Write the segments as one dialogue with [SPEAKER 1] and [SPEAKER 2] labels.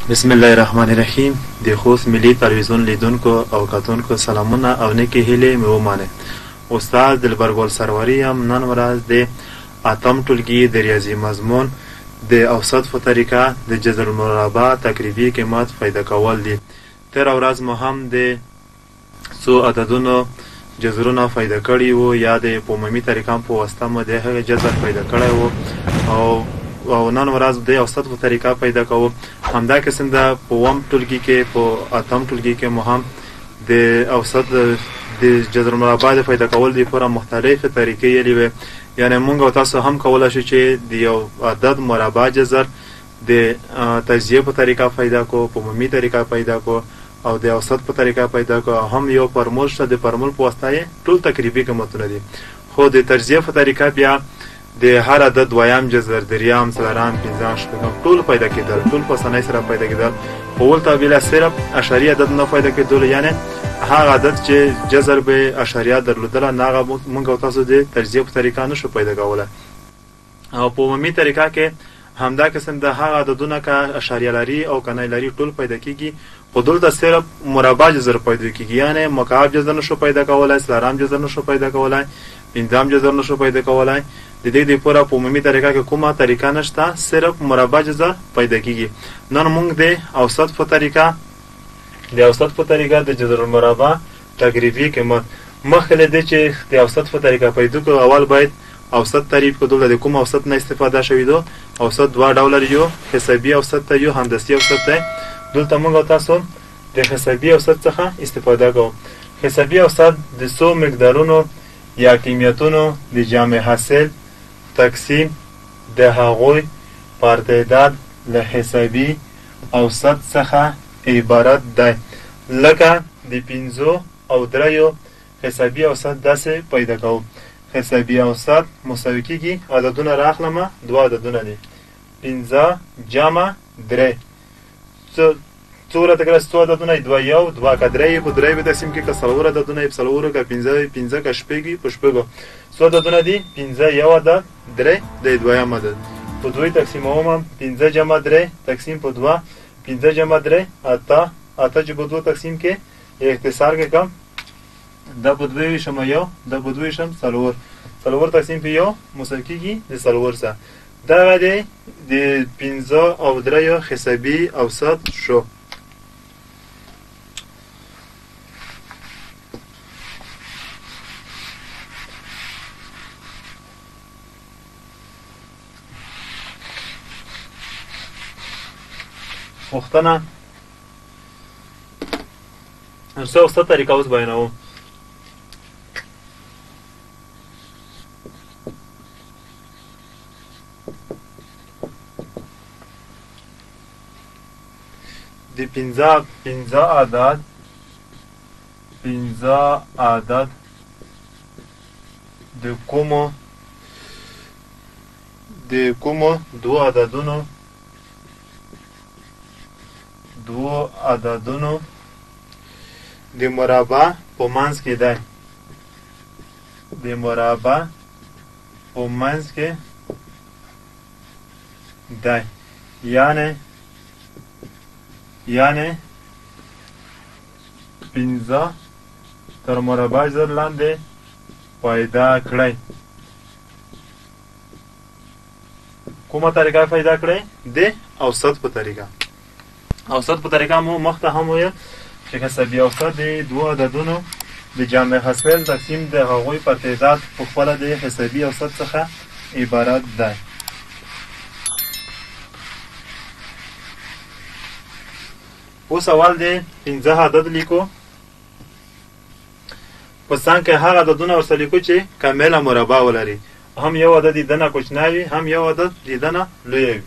[SPEAKER 1] بسم الله الرحمن الرحیم. د خوست ملي تلویزیون لیدونکو او کتونکو سلامونه او نیکې هیلې مې ومنئ. استاد دلبر ګل سروري یم. نن ورځ د اتم ټولګي د ریاضي مضمون د اوسط په طریقه د جذر المربع تقریبي قیمت پیدا کول دي. تېره ورځ مو هم د څو عددونو جذرونه پیدا کړي وو، یا د په عمومي طریقه په واسطه مو د هغې جذر پیدا کړی وو، او نن ورځ د اوسط په طریقه پیدا کوو. همدا قسم ده په اووم ټولګي کې، په اتم ټولګي کې مو هم د اوسط د جذر المربع د پیدا کولو لپاره مختلفې طریقې یلې وې. یعنې مونږ او تاسو هم کولی شو چې د یو عدد مربع جذر د تجزیې په طریقه پیدا کو، په عمومي طریقه پیدا کو، او د اوسط په طریقه پیدا کو. هم یو فرمول شته، د فرمول په واسطه یې ټول تقریبي قیمتونه دي. خو د تجزیې په طریقه بیا د هر عدد دویم جذر، دریم، څلورم، پنځم، شپږم ټول پیدا کېدل، ټول په اسانۍ سره پیدا کېدل. خو ولته بیا صرف اشعري عدد نه پیدا کېدل، یعنې هغه عدد چې جذر به اشعریه درلودله، نه هغه مونږ او تاسو د تجزیې په طریقه نشو پیدا کولی. او په عمومي طریقه کې همدا قسم د هغه عددونه که اشعریه لري او که نه لري ټول پیدا کېږي. خو دلته صرف مربع جذر پیدا کېږي، یعنې مکعب جذر نشو پیدا کولی، څلورم جذر نشو پیدا کولی، پنځم جذر نشو پیدا کولی. د دې لپاره په عمومي طریقه کې کومه طریقه نشته، صرف مربع جذر پیدا کېږي. نن مونږ د اوسط په طریقه د جذر المربع تقریبي قیمت مخکې له دې چې د اوسط په طریقه پیدا کړو، اول باید اوسط تعریف کړو. دلته د کوم اوسط نه استفاده شوې ده؟ اوسط دوه ډوله لري، یو حسابي اوسط دی، یو هندسي اوسط دی. دلته موږ او تاسو د حسابي اوسط څخه استفاده کوو. حسابي اوسط د څو مقدارونو یا قیمتونو د جمع حاصل تقسیم د هغوی پر تعداد له حسابي اوسط څخه عبارت دی. لکه د پنځو او دریو حسابي اوسط داسې پیدا کوو. حسابي اوسط مساوي کېږي، عددونه راخلمه، دوه عددونه دي، پنځه جمع درې، څو راته کړه؟ څو عددونه؟ دوه، یو، دوه. که درې یې په درې به تقسیم کړي، که څلور عددونه یې په څلورو، که پنځه یې پنځه، که شپږ یې په شپږو. څو عددونه دي؟ پنځه یو عدد، درې دی دویم عدد. په دوی تقسیموم، پنځه جمع درې تقسیم په دوه، پنځه جمع درې اته، اته چې په دوه تقسیم کې اختصار کې کم، دا په دوه ویشم یو، دا په دوه ویشم څلور، څلور تقسیم په یو مساوي کېږي د څلور سره. دغه دی د پنځه او دریو حسابي اوسط شو. پوښتنه څه اوسط طریقه اوس بیانوم. د پنځه عدد د کومو دوو عددونو د مربع په منځ کې دی، د مربع په منځ کې دی، یعنې پنځه تر مربع جذر لاندې پیدا کړئ. کومه طریقه پیدا کړئ؟ د اوسط په طریقه. اوسط په طریقه مو مخته هم ویل چې حسابي اوسط د دوو عددونو د جمع حاصل تقسیم د هغوی پر تعداد په خپله د حسابي اوسط څخه عبارت دی. اوس اول د پنځه عدد لیکو، په څنګ کې هغه عددونه ورسره لیکو چې کامله مربع ولري، هم یو عدد یې دنه کوچنی وي، هم یو عدد یې دنه لوی وي.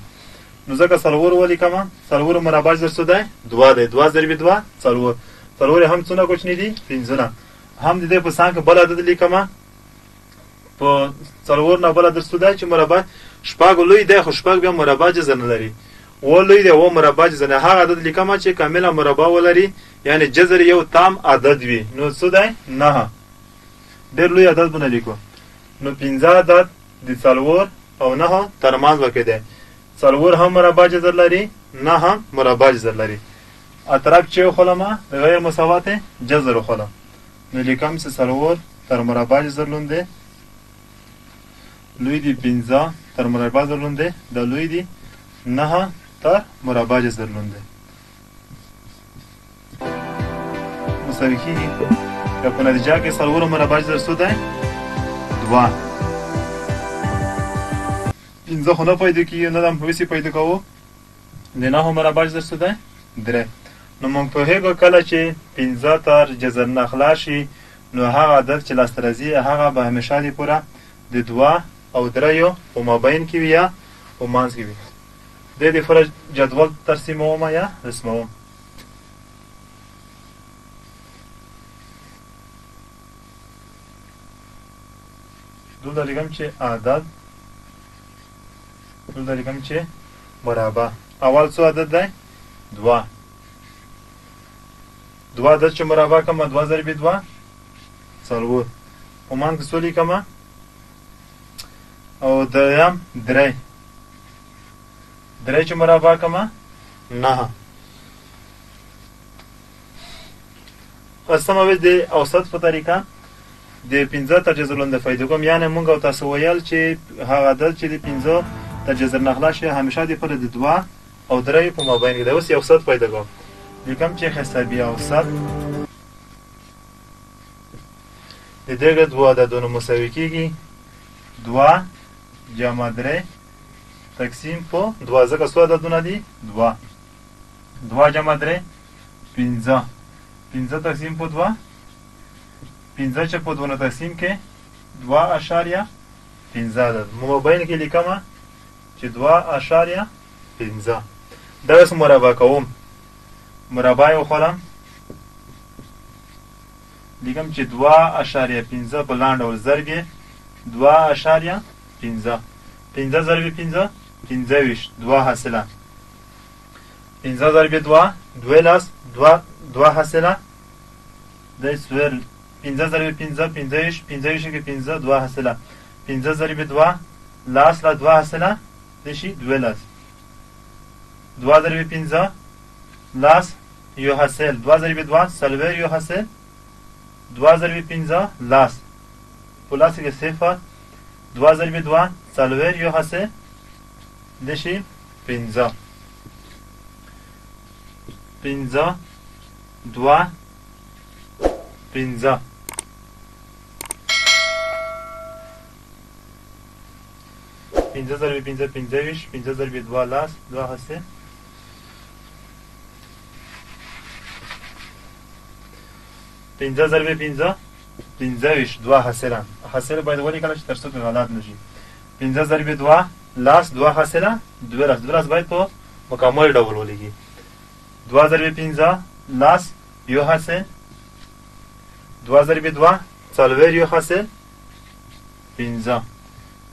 [SPEAKER 1] نو ځکه څلور ولیکم، څلور مربع جذر څه دی؟ دوه دی، دوه ضرب دوه څلور، څلور هم څونه کوچني دي؟ پنځونه. هم د دې په څنګ کې بل عدد لیکم، په څلور نه بل عدد څه دی چې مربع شپږ لوی دی، خو شپږ بیا مربع جذر نه لري، اووه لوی دی، اووه مربع جذر نه، هغه عدد لیکم چې کامله مربع ولري، یعنې جذر یو تام عدد وي. نو څه دی؟ نهه، ډېر لوی عدد به نه لیکو. نو پنځه عدد د څلور او نهه ترمنځ واقع دی. څلور هم مربع جذر لري، نهه مربع جذر لري. اطراف چې وښولمه د غیر مساوات جذر وښولم، نو لیکم چې څلور تر مربع جذر لوندې لوی دي 5 تر مربع جذر لوندې د لوی دي 9 تر مربع جذر لوندې مساوي کېږي. بیا په نتیجه کې څلور مربع جذر څو دی؟ 2. 5 خو نه پیدا کېږي، نه د وسې پیدا کوو. د 9 مربع جذر څو دی؟ 3. نو موږ پوهېږو کله چې 5 تر جذر نه خلاص شي، نو هغه عدد چې لاسته راځي هغه به همیشه د پوره د 2 او 3 په مابین کې وي یا په منځ کې وي. د دې لپاره جدول ترسیموم یا رسموم. دلته لیکم چې عدد، دلته لیکم چې مربع. اول څو عدد دی؟ 2. 2 عدد چې مربع کوم 2 ضرب 2 4. په منځ کې څو لیکم؟ او دریم 3. 3 چې مربع کوم 9. سمه ویل د اوسط په طریقه د 5 تر جذر لاندې پیدا کوم. یعنې موږ او تاسو ویل چې هغه عدد چې د 5 تر جذر نه خلاص شي همیشه د پاره د 2 او 3 په مابین کې دی. اوس یې اوسط پیدا کوم. لیکم چې حسابي اوسط د دغه دوو عددونو مساوي کېږي 2 جمع 3 تقسیم په 2، ځکه څو عددونه دي؟ 2. 2 جمع 3 5. 5 تقسیم په 2، 5 چې په 2 تقسیم کې 2.5 عدد. مابین کې لیکم چې 2.5. دا اوس مربع کوم. مربع یې وخولم، لیکم چې 2.5 په لاندې ډول ضرب یې 2.5. 5 ضرب 5 25، 2 حاصله. 5 ضرب 2 12، 2 حاصله. د سویر 5 ضرب 5 25، 25 کې 5 2 حاصله. 5 ضرب 2 لاس لا 2 حاصله د شي 12. 2 ضرب 5 لاس یو حاصل، 2 ضرب 2 سلویر یو حاصل، 2 ضرب 5 لاس په لاس کې صفر، 2 ضرب 2 څلوېر یو حاصل د شي 5. 5 2 5. 5 ضرب 5 25، 5 ضرب 2 لاس 2 حاصل. 5 ضرب 5 25، 2 حاصله. حاصل باید ولیکل شي تر څو کې غلط نه شي. 5 ضرب 2 لاس 2 حاصله 12. 12 باید په مکمل ډول ولیکي. 2 ضرب 5 لاس یو حاصل، 2 ضرب 2 څلوېر یو حاصل 5.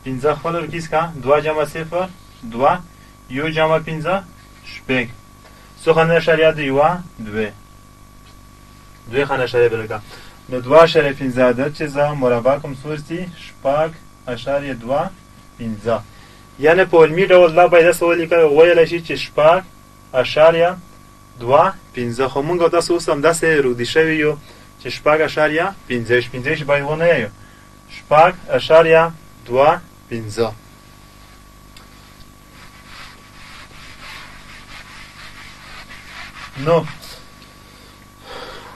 [SPEAKER 1] 5 خپل ورکیز کا 2 جمع 0 2 یو جمع 5 شپږ. څو خانه اشاریه ده؟ 1 2 2 خانه اشاریه بلکه. نو 2.5 عدد چې زه مربع کوم څو ورځي؟ 6.25. یعنې په علمي ډول دا باید داسې ولیکل ویلی شي چې 6.25. خو موږ او تاسو اوس همداسې روږدي شوي یو چې 6.25 25 باید ونه یو، 6.25. نو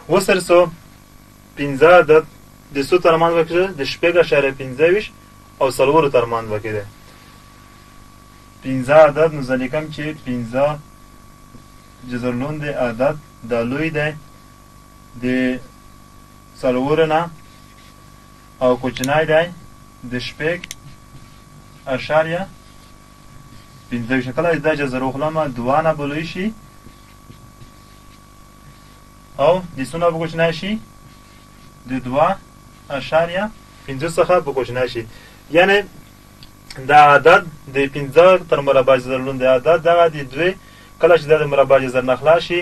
[SPEAKER 1] اوس ورسو 5 عدد د څو ترمنځ وکړه؟ د 6.25 او 4 ترمنځ وکړه. 5 عدد، نو زه لیکم چې 5 جذر لوندې عدد دا لوی دی د 4 نه او کوچنی دی د 6.25. کله چې دا جذر وخلمه 2 نه به لوی شي او د څو نه به کوچنی شي؟ د 2.5 څخه به کوچنی شي. یعنې دا عدد د 5 تر مربع جذر لوندې عدد دغه د 2 کله چې دا د مربع جذر نه خلاص شي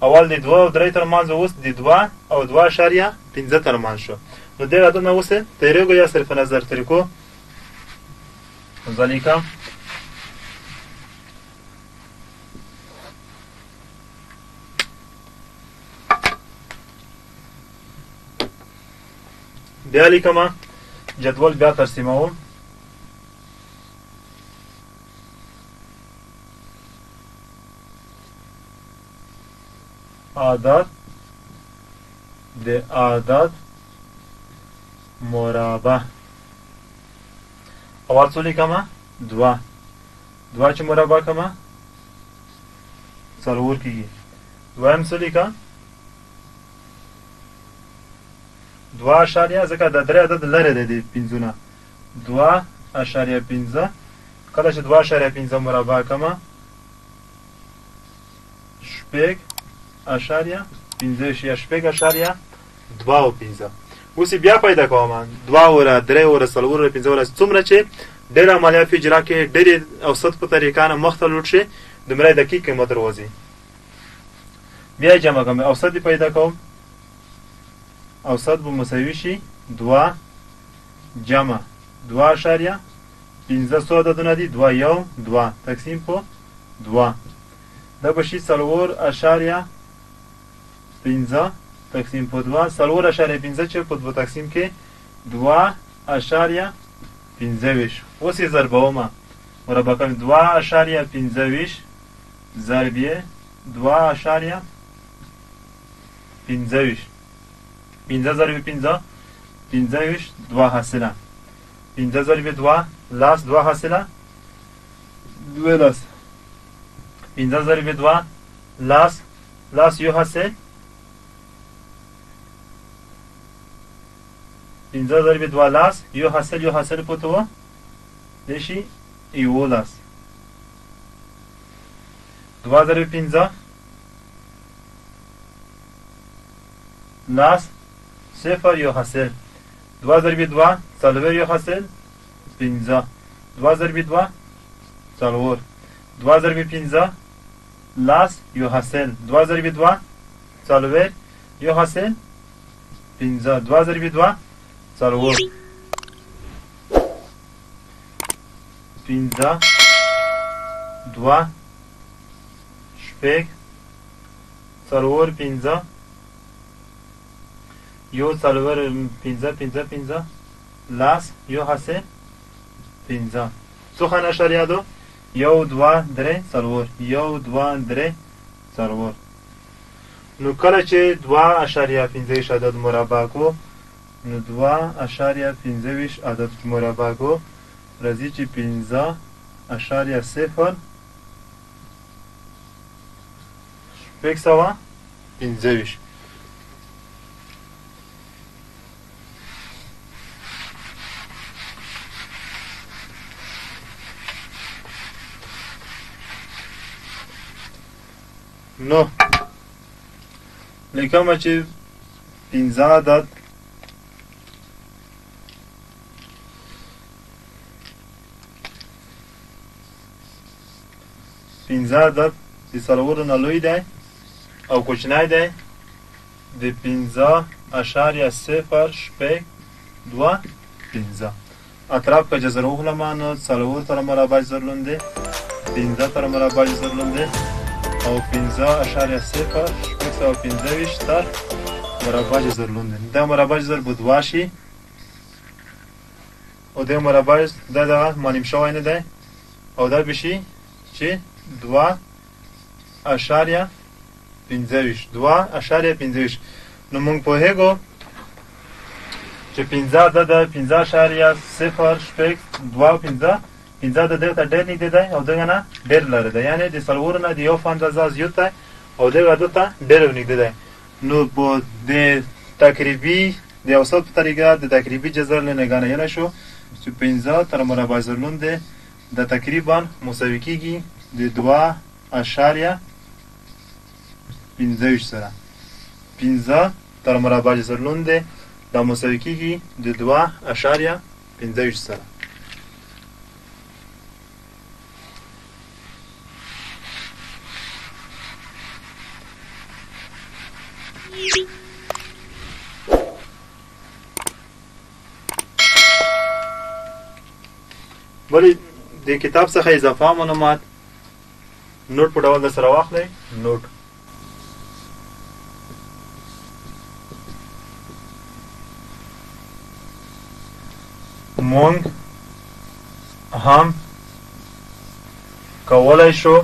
[SPEAKER 1] اول د 2 او 3 ترمنځ، اوس د 2 او 2.5 ترمنځ شو. نو دې عدد نه اوس تېرېږو یا صرف نظر ترې کوو. زه لیکم بیا لیکم، جدول بیا ترسیموم. عدد د عدد مربع. اول څو لیکم؟ دوه. دوه چې مربع کړم څلور کېږي. دویم څه لیکم؟ دوه اشاریه، ځکه د درې عدد لرې دی د پنځو نه، 2.5. کله چې 2.5 مربع کړم 6.5 یا 6.25. اوس یې بیا پیدا کوم، دوه اوره، درې اوره، څلور اوره، پنځه اوره، څومره چې ډېر عملیات اجرا کړي، ډېرې اوسط په طریقه نه مخته لوټ شي، دومره یې دقیق قیمت راوځي. بیا یې جمع کوم، اوسط یې پیدا کوم. اوسط به مساوي شي دوه جمع 2.5، څو عددونه دي؟ دوه، یو، دوه، تقسیم په دوه، دا به شي 4.5 تقسیم په دوه. 4.5 چې په دوه تقسیم کې 2.25. اوس یې ضربوم، مربع کوم، 2.25 ضرب یې 2.25، پنځه ضرب پنځه 25، دوه حاصله، پنځه ضرب دوه لاس، دوه حاصله 12، پنځه ضرب دوه لاس، لاس یو حاصل، پنځه ضرب دوه لاس، یو حاصل، یو حاصل په دوه دی شي 11. دوه ضرب پنځه لاس، صفر یو حاصل، دوه ضرب دوه څلور یو حاصل پنځه، دوه ضرب دوه څلور، دوه ضرب پنځه لاس یو حاصل، دوه ضرب دوه څلور یو حاصل پنځه، دوه ضرب دوه څلور، پنځه دوه شپږ څلور پنځه یو څلور پنځه پنځه پنځه لاس یو حاصل پنځه. څو خانه اشاریه ده؟ یو دوه درې څلور، یو دوه درې څلور. نو کله چې 2.25 عدد مربع کو، نو 2.25 عدد مربع کو راځي چې 5.0 625. نو لیکم چې پنځه عدد د څلورو نه لوی دی او کوچنی دی د 5.0625. اطراف که جذر وخلم نو څلور تر مربع جذر لوندې، پنځه تر مربع جذر لوندې او 5.0625 تر مربع جذر لوندې. دا مربع جذر به دوه شي او دا مربع دا دغه معلوم شوی نه دی، او دا به شي چې 2.25، 2.25. نو موږ پوهېږو چې پنځه عدد 5.0625 پنځه عدد دغه ته ډېر نږدې دی او دغه نه ډېر لرې دی، یعنې د څلورو نه د یو په اندازه زیات دی او دغه عدد ته ډېر نږدې دی. نو په د تقریبي د اوسط په طریقه د تقریبي جذر له نګانه یلی شو چې پنځه تر مربع جذر دی دا تقریبا مساوي کېږي د 2.25 سره. پنځه تر مربع جذر دی دا مساوي کېږي د 2.25 سره. بلې د کتاب څخه اضافه معلومات نوټ په ډول در سره واخلئ. نوټ مونږ هم کولی شو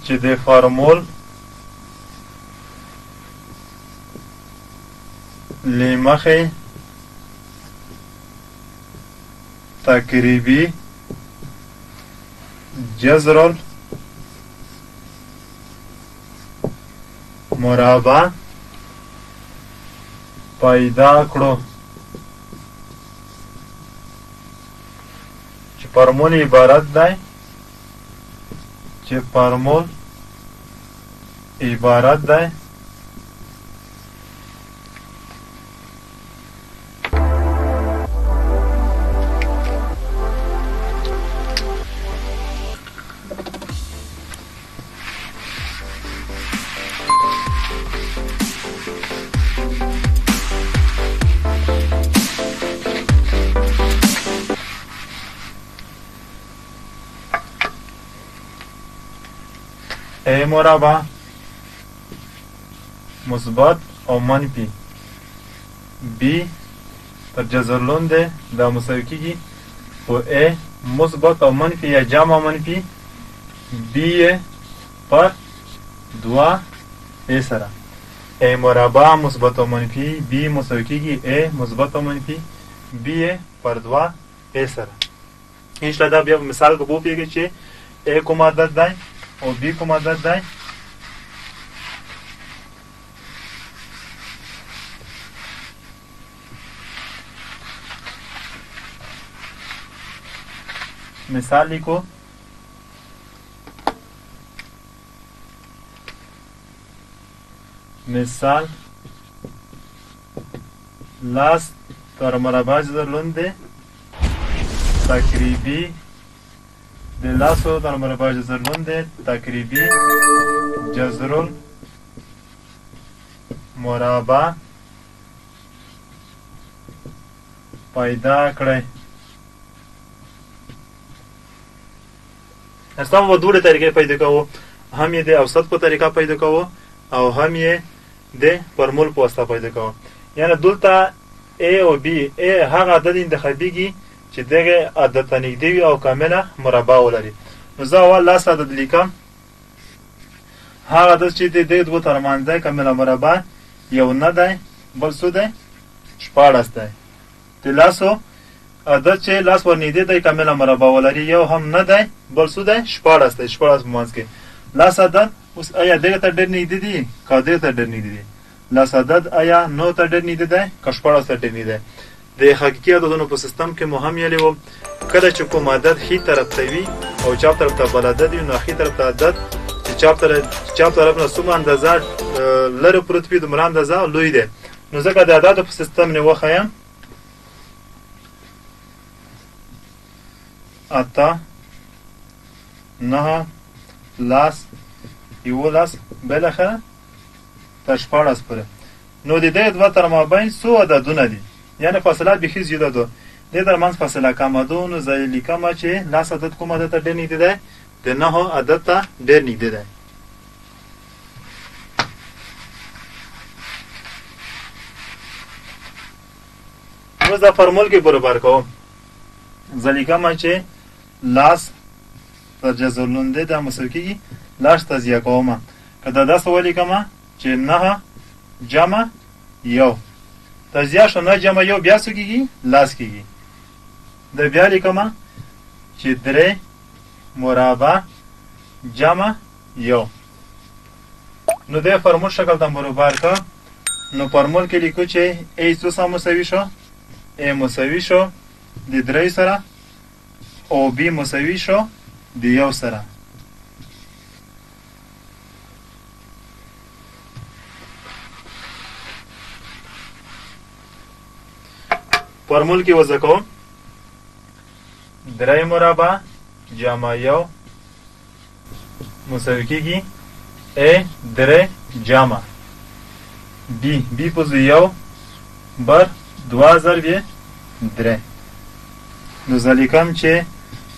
[SPEAKER 1] چې د فارمول له مخې تقریبي جذر مربع پیدا کړو چې فارمول عبارت دی چې فارمول عبارت دی A مربع مثبت او منفي B تر جذر لاندې دا مساوي کېږي په A مثبت او منفي یا جمع منفي B پر 2 A سره. A مربع مثبت او منفي B مساوي کېږي A مثبت او منفي B پر 2 A سره. ان شاء الله دا بیا په مثال کې وپوهېږئ چې A کوم عدد دی او B کوم عدد دی. مثال لیکو. مثال لاس تر مربع جذر لاندې تقریبي د لاسو تر مربع جذر لاندې تقریبي جذر مربع پیدا کړئ. اصلا به دوه طریقې پیدا کوو، هم یې د اوسط په طریقه پیدا کوو او هم یې د فارمول په واسطه پیدا کوو. یعنی دلته A او B، A هغه عدد انتخابیږي چې دغه عدد ته نږدې وي او کامله مربع ولري. نو زه اول لاس عدد لیکم، هغه عدد چې د دې دوو ترمنځ دی کامله مربع یو نه دی بل څو دی؟ 16 دی. د لاسو عدد چې لاس ورنږدې دی کامله مربع ولري یو هم نه دی بل څو دی؟ 16 دی. 16 په منځ کې لاس عدد اوس آیا دغه ته ډېر نږدې دي که دغه ته ډېر نږدې دي؟ لاس عدد آیا 9 ته ډېر نږدې دی که 16 ته ډېر نږدې دی؟ د حقیقي عددونو په سیستم کې مو هم ویلي وو کله چې کوم عدد ښي طرف ته وي او چپ طرف ته بل عدد وي نو ښي طرف ته عدد چې چپ طرف نه څومره اندازه لرې پروت وي دومره اندازه لوی دی. نو ځکه د عددو په سیستم نه وښایم 8 9 10 11 بالاخره تر 16 پورې. نو د دې دوه تر مابین څو عددونه دي، یعنی فاصله بیخي زیاته ده، دې تر منځ فاصله کمه ده. نو زه یې لیکم چې لاس عدد کوم عدد ته ډېر نږدې دی؟ د 9 عدد ته ډېر نږدې دی. اوس دا فارمول کې برابر کوم. زه لیکم چې لاس تر جذر لاندې دا مساوي کېږي لاس تجزیه کوم. که دا داسې ولیکم چې 9 جمع 1 تجزیه شو، 9 جمع 1 بیا څه کېږي؟ لاس کېږي. دا بیا لیکم چې 3 مربع جمع 1. نو د فارمول شکل ته برابر کړ. نو فارمول کې لیکو چې A څو سره مساوي شو؟ A مساوي شو د 3 سره او B مساوي شو د 1 سره. فارمول کې وضع کوم 3 مربع جمع 1 مساوي کېږي A 3 جمع B، B په ځای 1 بر 2 ضرب 3. نو زه لیکم چې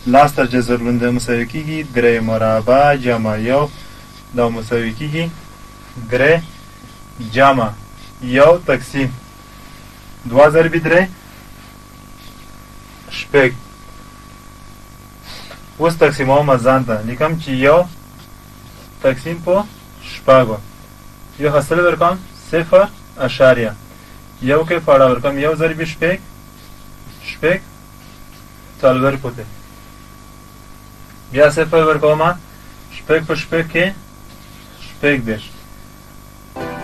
[SPEAKER 1] لاس تر جذر لاندې مساوي کېږي 3 مربع جمع 1 دا مساوي کېږي 3 جمع یو تقسیم دوه ضرب درې شپږ. اوس تقسیموم ځان ته، لیکم چې یو تقسیم په شپږو، یو حاصل ورکوم صفر اشاریه یو کې فاړه ورکوم یو ضرب شپږ شپږ څلور پوتې، بیا صفر ورکوم شپږ په شپږ کې 36،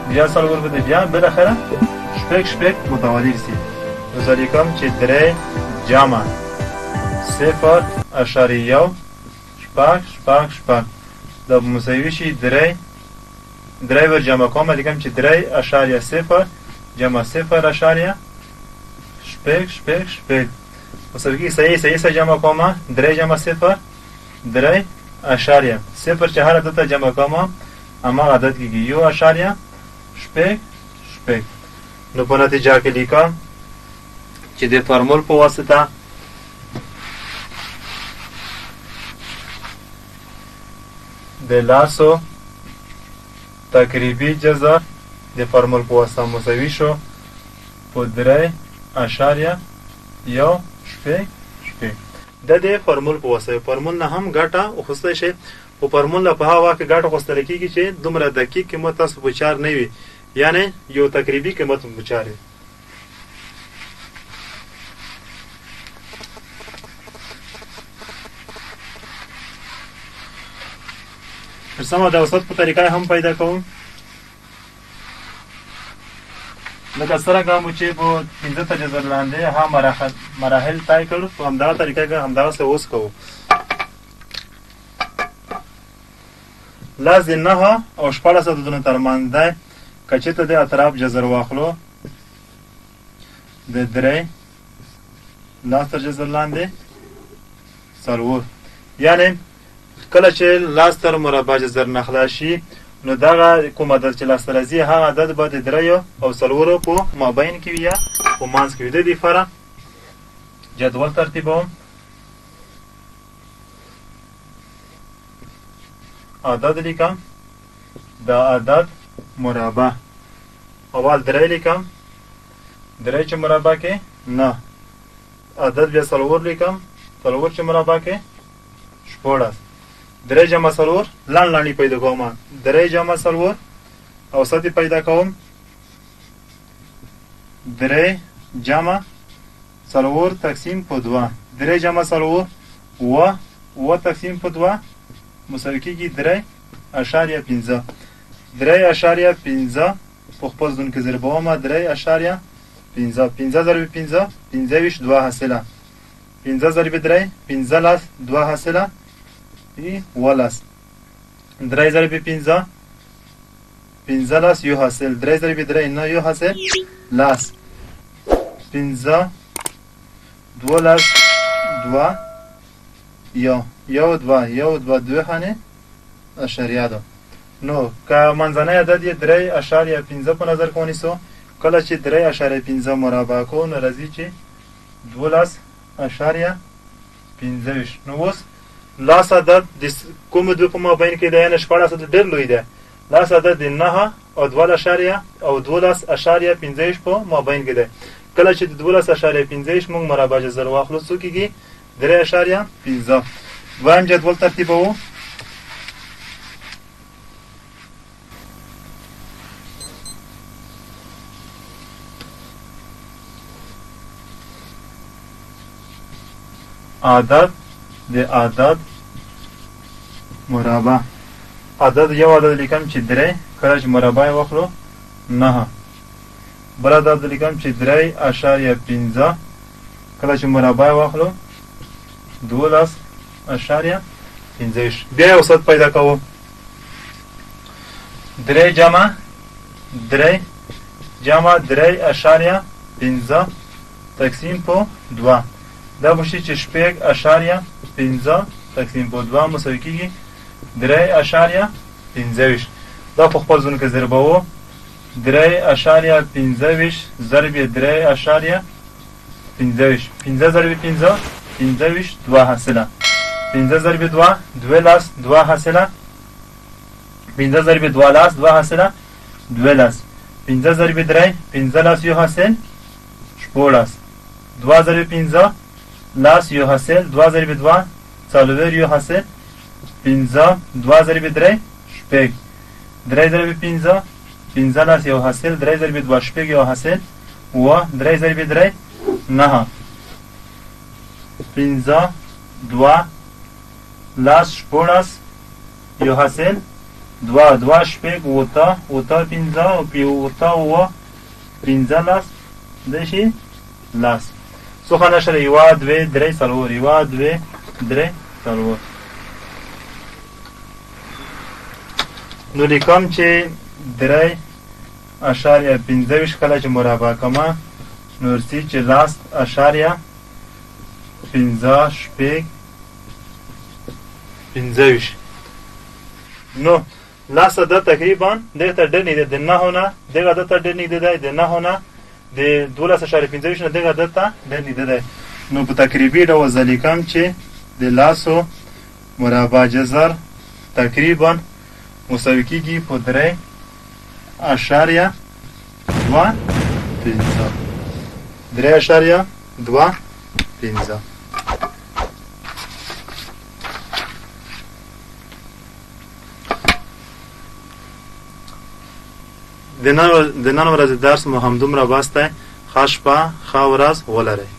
[SPEAKER 1] بیا څلور پوتې، بیا بالاخره شپږ شپږ متوالي رسي. نو زه لیکم چې درې جمع صفر اشاریه یو شپږ شپږ شپږ دا به مساوي شي درې درې ور جمع کوم، لیکم چې درې اشاریه صفر جمع صفر اشاریه شپږ شپږ شپږ مساوي کېږي صحیح صحیح سره جمع کوم درې جمع صفر درې اشاریه صفر چې هر عدد ته جمع کوم هماغه عدد کېږي یو اشاریه شپږ شپږ. نو په نتیجه کې لیکم چې د فارمول په واسطه د لاسو تقریبي جذر د فارمول په واسطه مساوي شو په 3.166. د دې فارمول په واسطه فارمول نه هم ګټه اخیستی شئ، خو فارمول نه په هغه وخت کې ګټه اخیستل کېږي چې دومره دقیق قیمت تاسو په چار نه وي، یعنې یو تقریبي قیمت په چار وي. سمه د اوسط په طریقه هم پیدا کوم، لکه څرنګه مو چې په پنځه تر جذر لاندې هغه مراحل طی کړ، په همدغه طریقه کې همدغسې اوس کوو. لاس د 9 او 16 عددونو ترمنځ دی، که چېرته د اطراف جذر واخلو د درې لاس تر جذر لاندې څلور، یعنې کله چې لاس تر مربع جذر نه خلاص شي نو دغه کوم عدد چې لاس ته راځي هغه عدد به د دریو او څلورو په مابین کې وي یا په منځ کې وي. د دې لپاره جدول ترتیبوم. عدد لیکم، د عدد مربع اول درې لیکم، درې چې مربع کې نه، عدد بیا څلور لیکم، څلور چې مربع کې 16، درې جمع څلور لنډ لنډ یې پیدا کوم، درې جمع څلور اوسط یې پیدا کوم، درې جمع څلور تقسیم په دوه، درې جمع څلور اووه، اووه تقسیم په دوه مساوي کېږي 3.5، 3.5 په خپل ځون کې ضربوم 3.5، پنځه ضرب پنځه 25 دوه حاصله، پنځه ضرب درې 15 دوه حاصله 17، درې ضرب پنځه 15 یو حاصل، درې ضرب درې نه یو حاصل لاس، پنځه 12 دوه یو یو دوه یو دوه دوه خانې اشاریه ده. نو که منځنی عدد یې 3.5 په نظر کې ونیسو، کله چې 3.5 مربع کوو نو راځي چې 12.25. نو اوس لاس عدد د کومو دوه په مابین کې دی، یعنې 16 عدد ډېر لوی دی، لاس عدد د 9 او 12.25 په مابین کې دی. کله چې د 12.25 موږ مربع جذر واخلو څو کېږي؟ 3.5. دویم جدول ترتیبوو. عدد د عدد مربع، عدد یو عدد لیکم چې درې، کله چې مربع یې واخلو 9، بل عدد لیکم چې 3.5، کله چې مربع یې واخلو 12.25. بیا یې اوسط پیدا کوو، درې جمع درې جمع 3.5 تقسیم په دوه، دا به شي چې 6.5 تقسیم په دوه مساوي کېږي 3.25. دا په خپل ځون کې ضربوو، 3.25 ضرب 3.25، پنځه ضرب پنځه 25 دوه حاصله، پنځه ضرب دوه 12 دوه حاصله، پنځه ضرب 12 دوه حاصله 12، پنځه ضرب درې 15 یو حاصل 16، 2 ضرب 5 لاس یو حاصل 2 ضرب 2 څلور یو حاصل 5، 2 ضرب 3 شپږ، 3 ضرب 5 15 یو حاصل 3 ضرب 2 شپږ یو حاصل 7، 3 ضرب 3 9، 5 2 لاس 16 یو حاصل 2 2 شپږ 8 8 5 او 8 7 15 دشي لاس. څو خانه شله؟ 1 2 3 4، 1 2 3 4. نو لیکم چې 3.25 کله چې مربع کمه نو ورسي چې لاس اشاریه 5 شپږ 25. نو لاس د تقریبا دغه ته ډېر نږدې د نهو نه دغه د ته ډېر نږدې دی، د نهو نه د 12.25 نه دغه د ته ډېر نږدې دی. نو په تقریبي ډول زه لیکم چې د لاسو مربع جذر تقریبا مساوي کېږي په 3.25، 3.25. د نن ورځې درس مو همدومره بس دی. ښه شپه، ښه ورځ ولرئ.